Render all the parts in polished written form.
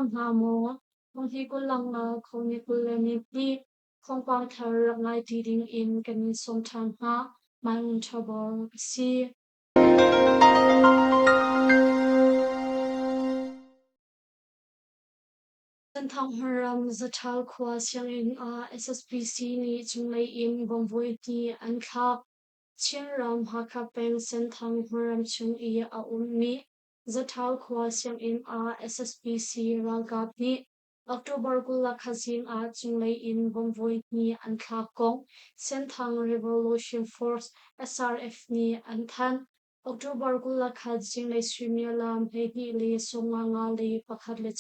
dam hna maw? Thonghni 20 langnak thonghni 22 thawngpang thar rak ngai ṭi ding in kan in sawm ṭhan hna. Mai Ngun Ṭha Bor a si. Senthang hmunram Zaṭhal khua sianginn ah SSPC nih cunglei in bomb hnih an thlak. Chinram Hakha peng Senthang hmunram chung i a ummi Zaṭhal khua sianginn ah SSPC ralkap nih October 21 zing ah cunglei in bomb hnih an thlak kong Senthang Revolution Force SRF nih an thanh. October 21 zinglei suimilam 12:51 le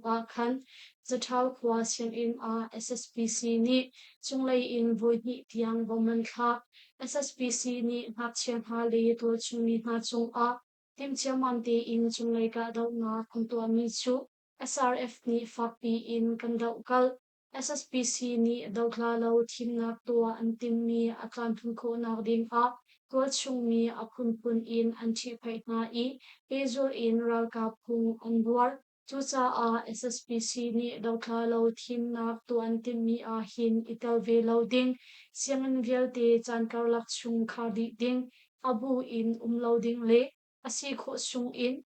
ah khan Zaṭhal khua sianginn ah SSPC nih cunglei in voihnih tiang bomb an thlak. SSPC nih ngakchia hna le tualchungmi hna cungah timhciammam tein cunglei kahdohnak an tuahmi cu SRF nih fakpi in kan dohkalh. SSPC nih dotla lo thimnak tuah an timhmi a tlamtlin khawhnak ding ah tualchungmi a phunphun in an ṭhihphaih hna i pehzulh in ralkap phung an buar. Cucaah SSPC nih dotla lo thimnak tuah an timhmi ahhin i tel ve lo ding, sianginn vialte caan karlak chung khar dih ding, a bu in um lo ding le a si khawh chung in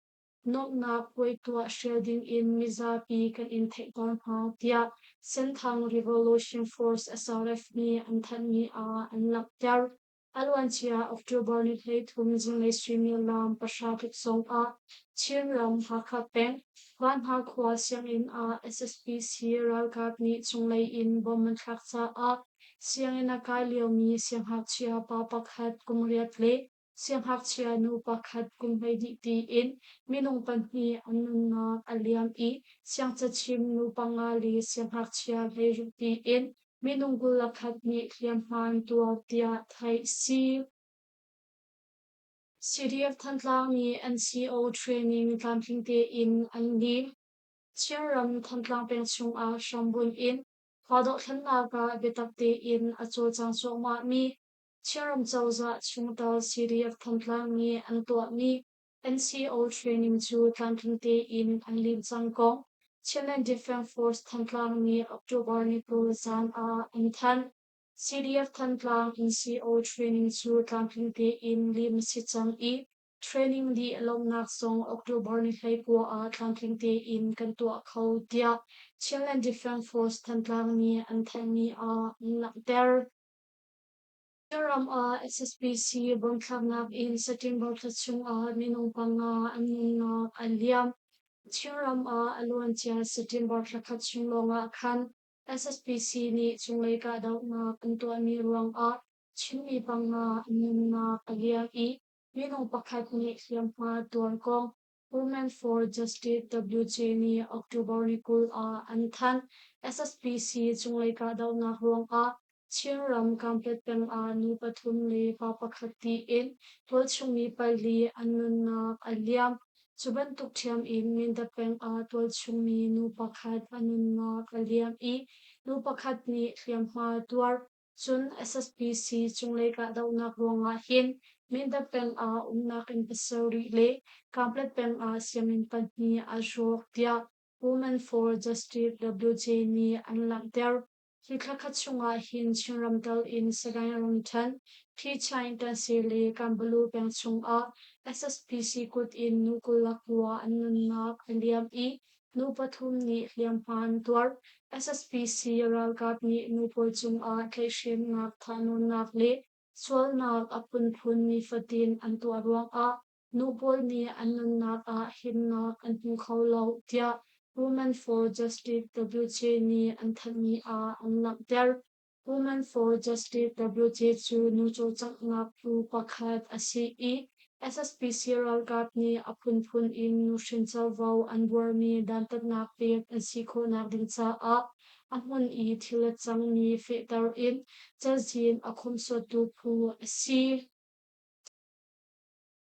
Nuamhnak puai tuah hrial dingin mizapi kan in theihter hna, tiah Senthang Revolution Force SRF nih an thanhmi ah an langhter. A luancia October ni 13 zinglei suimilam pahra tluk zongah Chinram Hakha peng Vanha khua sianginn ah SSPC ralkap nih cunglei in bomb an thlak caah sianginn a kai liomi siangngakchia pa pakhat kum riat le Siangngakchia nu pakhat kum 12 tiin minung pahnih an nunnak a liam i siangcachim nu panga le siangngakchia 16 tiin minung 21 nih hliamhma an tuar tiah theih a si. CDF Thantlang nih NCO training tlamtling tein an lim. Chinram Thantlang peng chungah hrambunh in khua dohthlennak ah biatak tein a cawlcang cuahmahmi Chinram cozah chungtel CDF Thantlang nih an tuahmi NCO training cu tlamtling tein an lim cang kong Chinland Defence Force Thantlang nih October ni 20 zan ah an thanh. CDF Thantlang NCO training cu tlamtling tein lim a si cang i training dih lawmhnak zong October ni 19 ah tlamtling tein kan tuah kho tiah Chinland Defence Force Thantlang nih an thanhmi ah an langhter. Ram ah SSPC bomthlaknak in September thla chungah minung panga an nunnak an liam. Chinram ah a luancia September thla khat chung lawngah khan SSPC nih cunglei kahdohnak an tuahmi ruangah Chinmi panga an nunnak a liam i minung pakhat nih hliamhma tuar kong Women for Justice WJ nih October ni 20 ah an thanh. SSPC cunglei kahdohnak ruangah Chinram Kanpet peng ah nu pathum le pa pakhat tiin tualchungmi pali an nunnak a liam. Cu bantuk ṭhiam in Mindat peng ah tualchungmi nu pakhat a nunnak a liam i nu pakhat nih hliamhma tuar. Cun SSPC cunglei kahdohnak ruangah hin Mindat peng ah umnak inn pasarih le Kanpetlet peng ah sianginn pahnih a rawk tiah Women for Justice WJ nih an langhter. Hi thla khat chungah hin Chinram tal in Sagaing ramṭhen, Phichaing Tansi le Kanbalu peng chungah SSPC kut in nu 29 an nunnak a liam i Nu pathum nih hliamhma an tuar. SSPC ralkap nih nu pawl cungah tlaihhremnak, thahnawnnak le sualnak a phunphun nifatin an tuah ruangah nu pawl nih an nunnak ah himnak an hmu kho lo tiah Women for Justice WJ nih an thanhmi ah an langhter. Women for Justice WJ cu nu cawlcanghnak phu pakhat a si i SSPC ralkap nih a phunphun in nuhrin covo an buarmi dantatnak pek an si khawhnak ding caah a hmun i thil a cangmi fehter in cazin a khomhsuattu phu a si.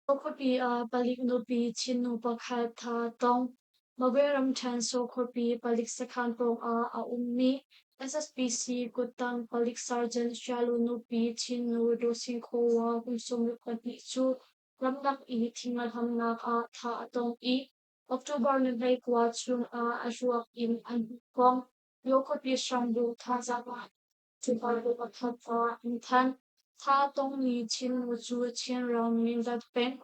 Khuapi ah palik nupi Chinnu pakhat tha tong. Magwe ramṭhen Saw khuapi palik sakhan pawngah a ummi SSPC kuttang palik sergeant Shalu nupi Chinnu Daw Sing Khaw kum 62 cu ramlak i thingal hamnak ah thah a tong i. October ni 29 chungah a ruak in an hmuh kong Yaw khuapi hrambunh thazaang ah Chicago pakhat ah an thanh. Tha a tongmi Chinnu cu Chinram Mindat peng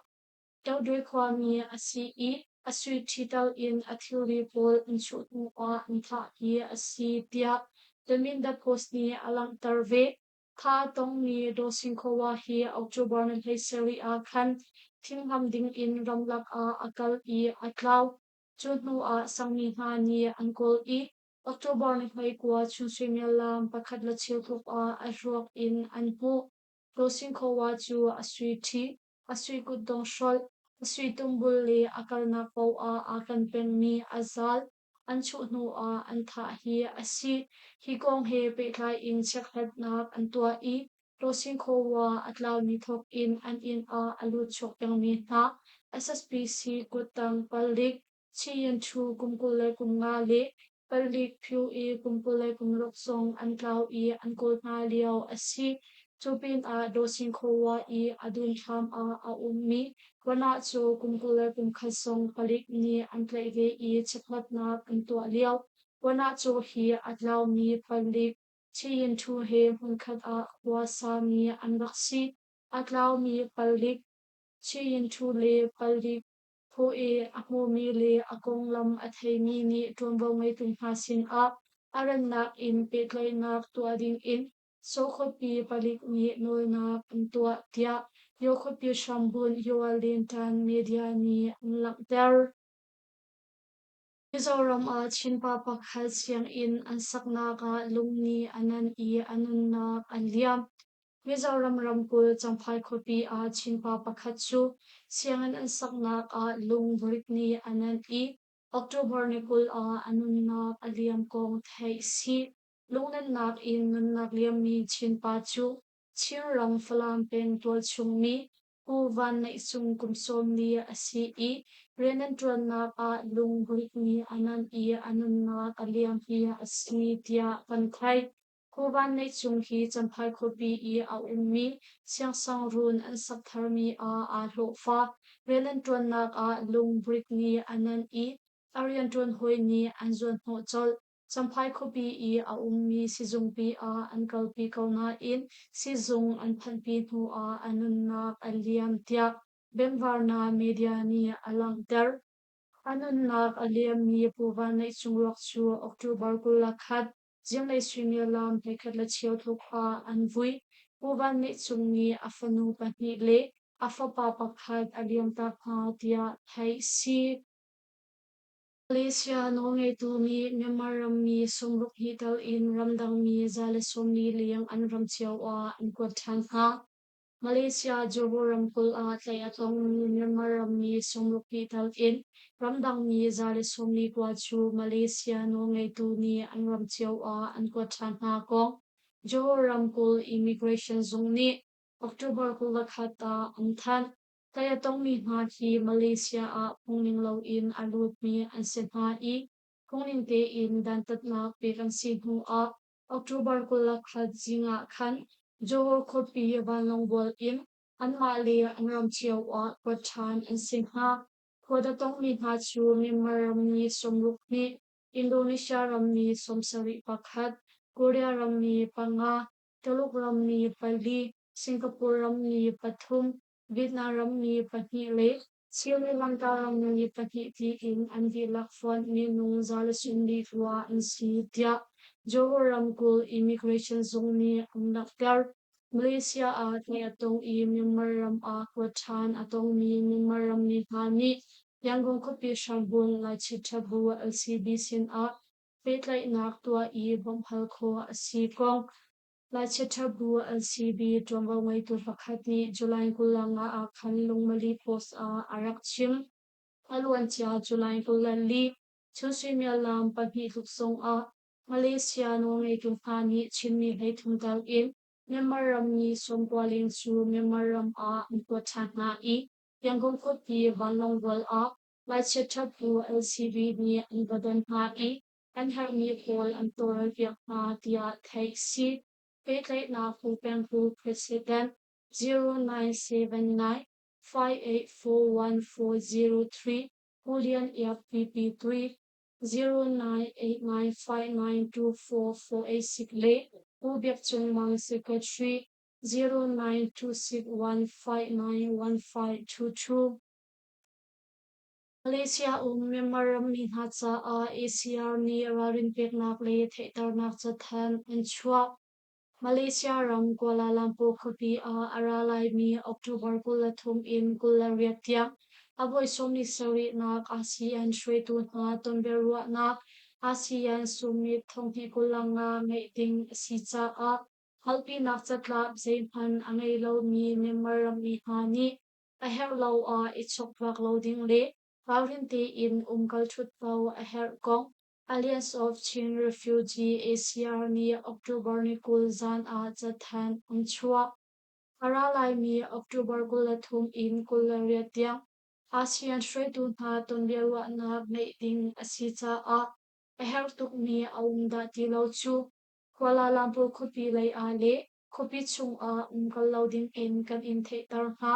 Tohdoi khuami a si i a sui ṭhital in a thilri pawl an chuh hnuah an thah hi a si tiah The Mindat Post nih a langhter ve. Tha a tongmi Daw Sing Khaw hi October ni 17 ah khan thingham dingin ramlak ah a kal i a tlau. Cu hnuah sangmi hna nih an kawl i October ni 29 chun suimilam pakhat le cheu tluk ah a ruak in an hmuh. Daw Sing Khaw cu a sui ṭhi, a sui kutdong hrolh, a sui tumbul le a kalnak paoh ah aa ken pengmi a zal an chuh hnuah an thah hi a si. Hi kong he pehtlai in chekhlatnak an tuah i Tawsingkhawa a tlaumi thawk in an inn ah a lutchuak pengmi hna SSPC kuttang palik Chiyin Thu kum 25 le palik Phyu i kum 26 zong an tlau i an kawl hna lio a si. Cu pinah Dawsingkhawa i a dunthlam ah a ummi Wanah cu kum 21 zong palik nih an tlaih ve i chekhlatnak an tuah lio. Wanah cu hi a tlaumi palik Chiyin Thu he hmunkhat ah khua sami an rak si. A tlaumi palik Chiyin Thu le palik Phu i a hmumi le a konglam a theimi nih ṭuanvo ngeitu hna sinah a rannak in pehtlaihnak tuah dingin Sawkhuapi palik nih nawlnak an tuah, tiah Yaw khuapi hrambunh Yoalintan media nih an langhter. Mizoram ah Chinpa pakhat sianginn an saknak ah lung nih a nan i a nunnak an liam. Mizoram ramkulh Champhai khuapi ah Chinpa pakhat cu sianginn an saknak ah lung brick nih a nan i October ni 20 ah a nunnak a liam kong theih si. Lungnennak in nunnak liammi Chinpa cu Chinram Falam peng tualchung mi Pu Van Neih Sung kum 40 a si i rian an ṭuannak ah lungbuih nih a nan i a nunnak a liam hi a si tiah kan theih. Pu Van Neih Sung hi Champhai khuapi i a ummi Siangsangruun an sak tharmi ah aa hlawhfa. Rian an ṭuannak ah lungbuih nih a nan i a rianṭuan hawi nih an zuanhnawh colh. Champhai khuapi i a ummi sizungpi ah an kalpi ko nain sizung an phanhpi hnuah a nunnak a liam tiah Bengvarna media nih a langhter. A nunnak a liammi Pu Van Neih Cung ruak cu October 21 zinglei suimilam 11:15 tluk ah an vui. Pu Van Neih Cung nih a fanu pahnih le a fapa pakhat a liamtak hna tiah theih si. Malaysia nawlngeitu nih Myanmar rammi 62 tal in ramdangmi 140 leng an ram cio ah an kuat ṭhan hna. Malaysia Johor ramkulh ah tlaih a tongmi Myanmar rammi 62 tal in ramdangmi 149 cu Malaysia nawlngeitu nih an ram cio ah an kuat ṭhan hna kong Johor ramkulh Immigration zung nih October 21 ah an thanh. Tlaih a tongmi hna hi Malaysia ah phungning loin a lutmi an si hna i phungning tein dantatnak pek an si hnuah October 21 zing ah khan Johor khuapi vanlawngbual in anmah le an ram cio ah kuat ṭhan an si hna. Khuat a tongmi hna cu Myanmar rammi 62, Indonesia rammi 71, Korea rammi panga, Tuluk rammi pali, Singapore rammi pathum, Vietnam rammi pahnih le Sri Lanka rammi pahnih tiin an dihlak fonh minung 142 an si tiah Johor ramkulh Immigration zung nih an langhter. Malaysia ah tlaih a tong i Myanmar ram ah kuat ṭhan a tongmi Myanmar rammi hna nih Yangon khuapi hrambunh Laichitṭhabu LCB sinah pehtlaihnak tuah i bawmh hal khawh a si kong Laichiaṭhabu LCB ṭuanvo ngeitu pakhat nih July 25 ah khan Lungmali Post ah a rak chim. A luancia July 24 chun suimilam pahnih tluk zongah Malaysia nawlngeitu hna nih Chinmi 33 tal in Myanmar rammi 90 leng cu Myanmar ram ah an kuat ṭhan hna i Yangon khuapi vanlawngbual ah Laichiaṭhabu LCB nih an va don hna i an herhmi pawl an tawlrelpiak hna tiah theih a si. Pehtlaihnak Pu Penghu President 0979 5841403. Pu Lian Iap VP Tui, 0989592486 le Pu Biak Cung Mang Secretary, 0926159152. Malaysia um Myanmar rammi hna caah ACR nih ralrin peknak le theihternak cathanh an chuah. Malaysia ram Kuala Lumpur khuapi ah a ra laimi October 23 in 28 tiang a voi 77nak ASEAN hruaitu hna tonbiaruahnak ASEAN Summit 2025 ngeih ding a si caah hngalhpinak catlap zeihmanh a ngei lomi Myanmar rammi hna nih a herh lo ah i chokvak lo ding le ralrin tein umkal ṭhut ko a herh kong Alliance of Chin Refugee ACR nih October ni 20 zan ah cathanh an chuah. A ra laimi October 23 in 28 tiang ASEAN hruaitu hna tonbiaruahnak ngeih ding a si caah a herh tukmi a um dah ti lo cu Kuala Lumpur khuapi lei ah le khuapi chungah um kal lo dingin kan in theihter hna.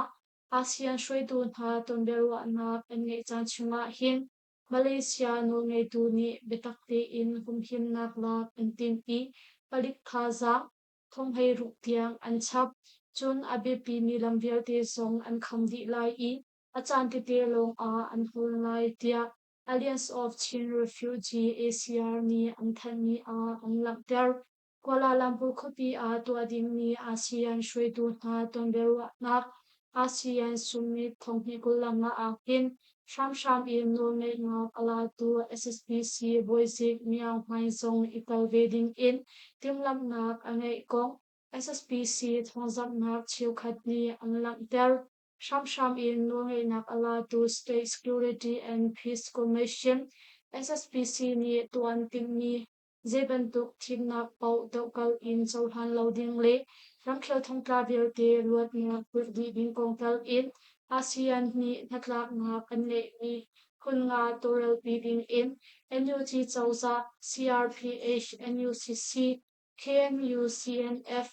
ASEAN hruaitu hna tonbiaruahnak an ngeih caan chungah hin Malaysia nawlngeitu nih biatak tein humhimnak lak an timh i palik thazaang 16,000 tiang an chap. Cun a biapimi lam vialte zong an kham dih lai i a caan tete lawngah an hawl lai tiah Alliance of Chin Refugee ACR nih an thanhmi ah an langhter. Kuala Lumpur khuapi ah tuah dingmi ASEAN hruaitu hna tonbiaruahnak ASEAN Summit 2025 ah hin hramhram in nawlngeihnak a latu SSPC bawizik Myo Hmaing zong i tel ve ding in timhlamhnak a ngeih kong SSPC thawngzamhnak cheukhat nih an langhter. Hramhram in nawlngeihnak a latu State Security and Peace Commission SSPC nih tuan timhmi zeibantuk thimnak paoh dohkalh in cohlan lo ding le ramkhel thongtla vialte luatnak kulh dih ding kong tal in ASEAN nih hnatlaknak an ngeihmi phun nga tawlrelpi ding in NUG cozah, CRPH, NUCC, KNU, CNF,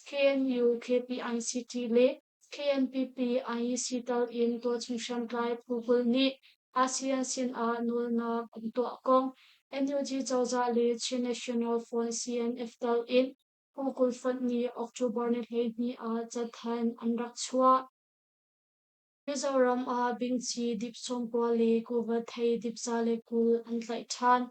KNU, KPICT le KNPP IEC tal in tualchung hriamtlai phu 20 nih ASEAN sinah nawlnak an tuah kong NUG cozah le Chin National Front CNF tal in phu 20 fonh nih October ni 12 ah cathanh an rak chuah. Mizoram ah bingci dip 90 le kuva thei dip 120 an tlaih ṭhan.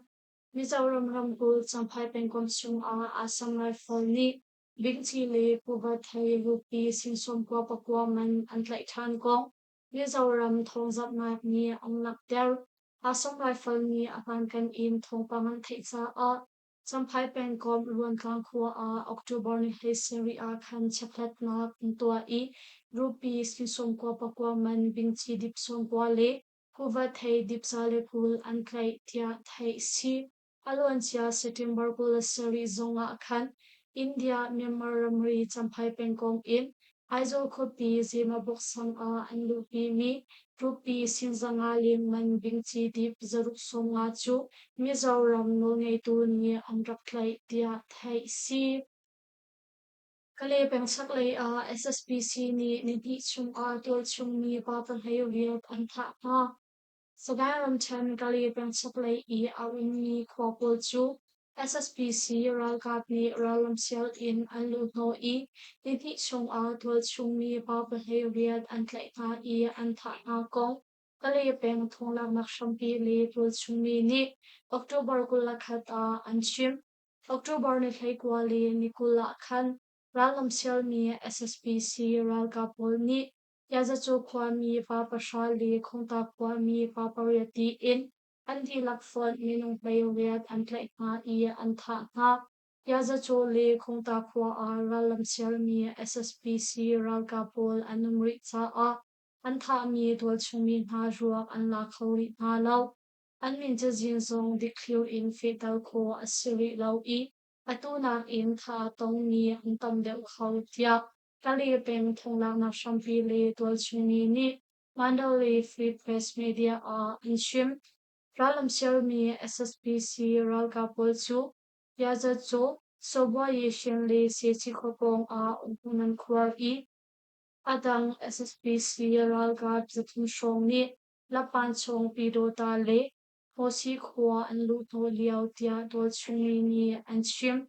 Mizoram ramkulh Champhai pengkomh chungah Assam Rifle nih Bingci le Kuva thei rupee sing 99 man an tlaih ṭhan kong Mizoram thawngzamhnak nih an langhter. Assam Rifle nih a hlankan in thawngpang an theih caah Champhai pengkomh Ruantlang khua ah October ni 17 ah khan chekhlatnak an tuah i rupee sing 99 man bingci dip 90 le Kuva thei dip 120 an tlaih tiah theih a si. A luancia September 27 zong ah khan India-Myanmar ramri Champhai pengkomh in Aizawl khuapi Zemabawk sang ah an luhpimi rupee sing 500 leng man bingci dip 650 cu Mizoram nawlngeitu nih an rak tlaih tiah theih a si. Kalay peng chaklei ah SSPC nih nihnih chungah tualchung mi pa 18 an thah hna. Sagaing ramṭhen Kalay peng chaklei i a ummi khua pawl cu SSPC ralkap nih rallamsial in an luhhnawh i nihnih chungah tualchung mi pa 18 an tlaih hna i an thah hna kong Kalay peng thonglaknak hrampi le tualchung mi nih October 21 ah an chim. October ni 29 le ni 20 ah khan rallam sialmi SSPC ralkap pawl nih Yazacu khuami pa pahra le Khongta khuami pa pariat tiin an dihlak fonh minung 18 an tlaih hna i an thah hna. Yazacu le Khongta khua ah rallam sialmi SSPC ralkap pawl an um rih caah an thahmi tualchungmi hna ruak an la kho rih hna lo. An min cazin zong dikthliur in fehter khawh a si rih lo i atu nakin thah a tongmi an tam deuh kho tiah Kalay peng thonglaknak hrampi le tualchungmi nih Mandalay Free Press Media ah an chim. Rallam sialmi SSPC ralkap pawl cu Yazacaw, Sawbuayishin le Seci khua pawng ah umhmun an khuar i a dang SSPC ralkap 300 hrawng nih. Lapanchung Pyidawta le Hawsi khua an luhhnawh lio tiah tualchung mi nih an chim.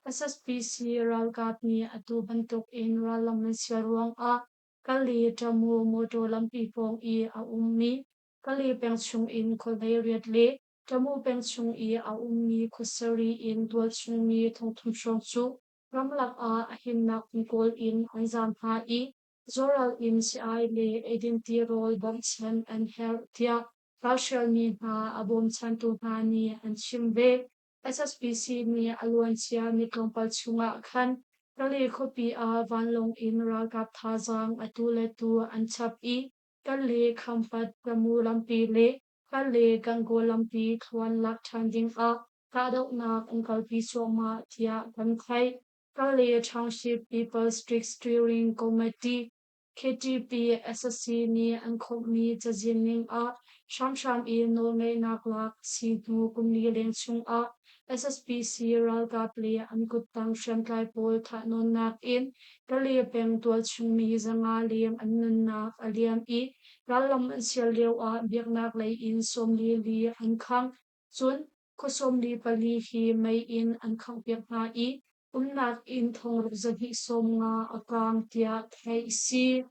SSPC ralkap nih atu bantuk in rallam an sial ruangah Kali Tamu motor lampi pawng i a ummi Kali peng chung in khuahlei riat le Tamu peng chung i a ummi khuasari in tualchung mi thongthum hrawng cu ramlak ah a himnak hmun kawl in an zaam hna i Zawral in si-ai le eidin tirawl bawmhchanh an herh tiah ralhrialmi hna a bawmchantu hna nih an chim ve. SSPC nih a luancia ni tlawmpal chungah khan Kale khuapi ah vanlawng in ralkap thazaang atu le tu an chap i Kale Khampat Tamu lampi le Kale Gangaw lampi thluan lak ṭhan dingah kahdohnak an kalpi cuahmah tiah kan theih. Kale Township People's District Steering Committee KTP SSC nih an khawmhmi cazin ning ah hramhram in nawlngeihnak lak a si hnu kum li leng chungah SSPC ralkap le an kuttang hriamtlai pawl thahnawnnak in Kale peng tualchung mi 500 leng an nunnak a liam i rallam an sial lioah biaknak lei in 44 an khangh. Cun khua 44 hi mei in an khanghpiak hna i umnak inn thongruk 250 a kaang tiah theih a si.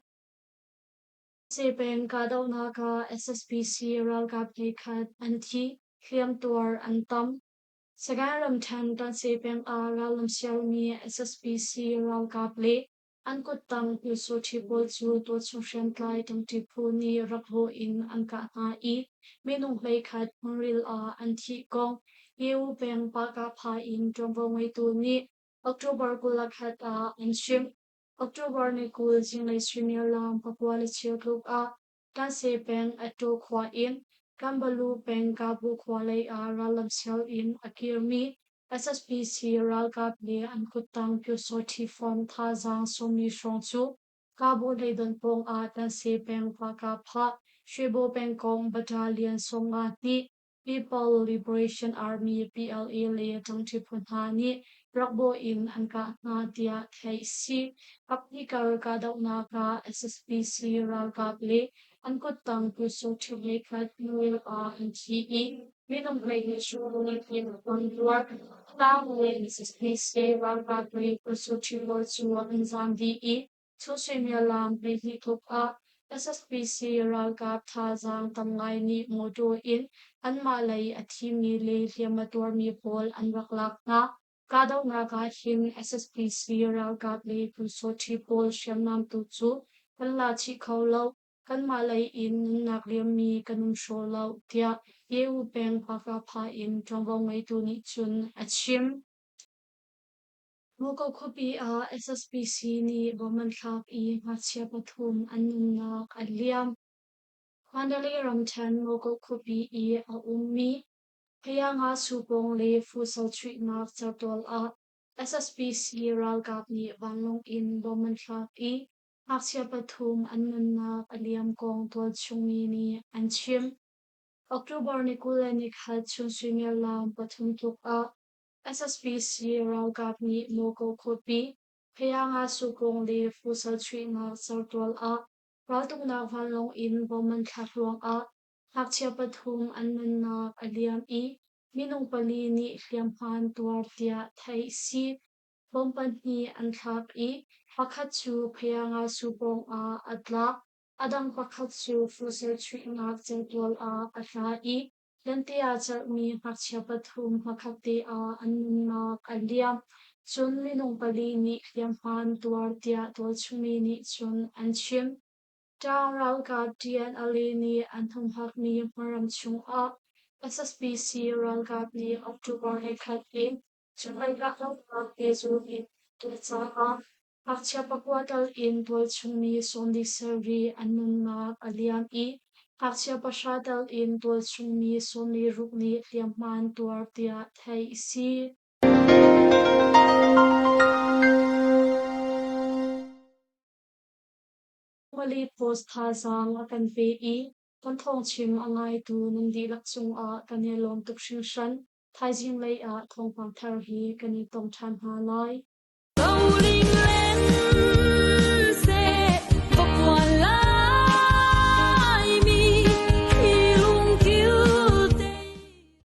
Peng kahdohnak ah SSPC ralkap hleikhat an thi, hliamtuar an tam. Sagaing ramṭhen Tanse peng ah rallam sialmi SSPC ralkap le An kuttang pyusawṭhi pawl cu tualchung hriamtlai ṭangṭi phu nih rak rawh in an kah hna i minung 11 hmunril ah an thih kong Yewu peng Pahkahpha in ṭuanvo ngeitu nih October 21 ah an chim. October ni 20 zinglei suimilam 9:15 tluk ah Tanse peng Attaw khua in Kanbalu peng Kabu khua lei ah rallam sial in a kirmi SSPC ralkap le an kuttang Pyusawṭhi form thazaang 40 hrawng cu Kabu hleidon pawng ah Tanse peng Pakapha Shwebo pengkomh Battalion 50 nih People Liberation Army PLA le ṭangṭi phu hna nih rakbawh in an kah hna tiah theih a si. Kaphnih kar kahdohnak ah SSPC ralkap le an kuttang Pyusawṭhi hleikhat hnuil ah an thi i minung 12 cu in an tuar. Tlang le SSPC ralkap le Pyusawṭhi pawl cu an zaam dih i Cu suimilam 12 tluk ah SSPC ralkap thazaang tam ngai nih mawṭaw in anmah lei a thimi le hliam a tuarmi pawl an rak lak hna. Kahdohnak ah hin SSPC ralkap le pyusawṭhi pawl hriamnam tu cu kan la chih kho lo, kanmah lei in nunnak liammi kan um hraw lo, tiah Yewu peng Pakapha in ṭuanvo ngeitu nih cun a chim. Muko khuapi ah SSPC nih bom an thlak i ngakchia pathum an nunnak an liam. Mandalay ramṭhen Muko khuapi i a ummi Phayanga Supawng le Fusal chuihnak certual ah SSPC ralkap nih vanlawng in bom an thlak i ngakchia pathum an nunnak a liam kong tualchungmi nih an chim. October ni 21 chun suimilam 3 tluk ah SSPC ralkap nih Mawkaw khuapi Phayanga Sukung le Fusal chuihnak certual ah raltuknak vanlawng in bom an thlak ruangah ngakchia pathum an nunnak a liam i minung pali nih hliamhma an tuar tiah theih a si. Bom pahnih an thlak i pakhat cu Phayanga Supawng ah a tla. A dang pakhat cu Fusal chuihnak certual ah a tla i Lente aa celhmi ngakchia pathum hmakhat te ah an nunnak a liam. Cun minung pali nih hliamhma an tuar tiah tualchungmi nih cun an chim. Ṭaang ralkap TNLA nih an humhakmi hmunram chungah SSPC ralkap nih October 21 in cunglei kahdohnak pehzulh in tuah caah Ngakchia pakua tal in tualchungmi 47 an nunnak a liam i ngakchia pahra tal in tualchungmi 46 nih hliamhma an tuar tiah theih a si. Mali Post thazaang a kan pe i kan thawngchim a ngaitu nan dihlak cungah kan i lawm tuk hringhran. Thaizing lei ah thawngpang thar hi kan i tong ṭhan hna lai.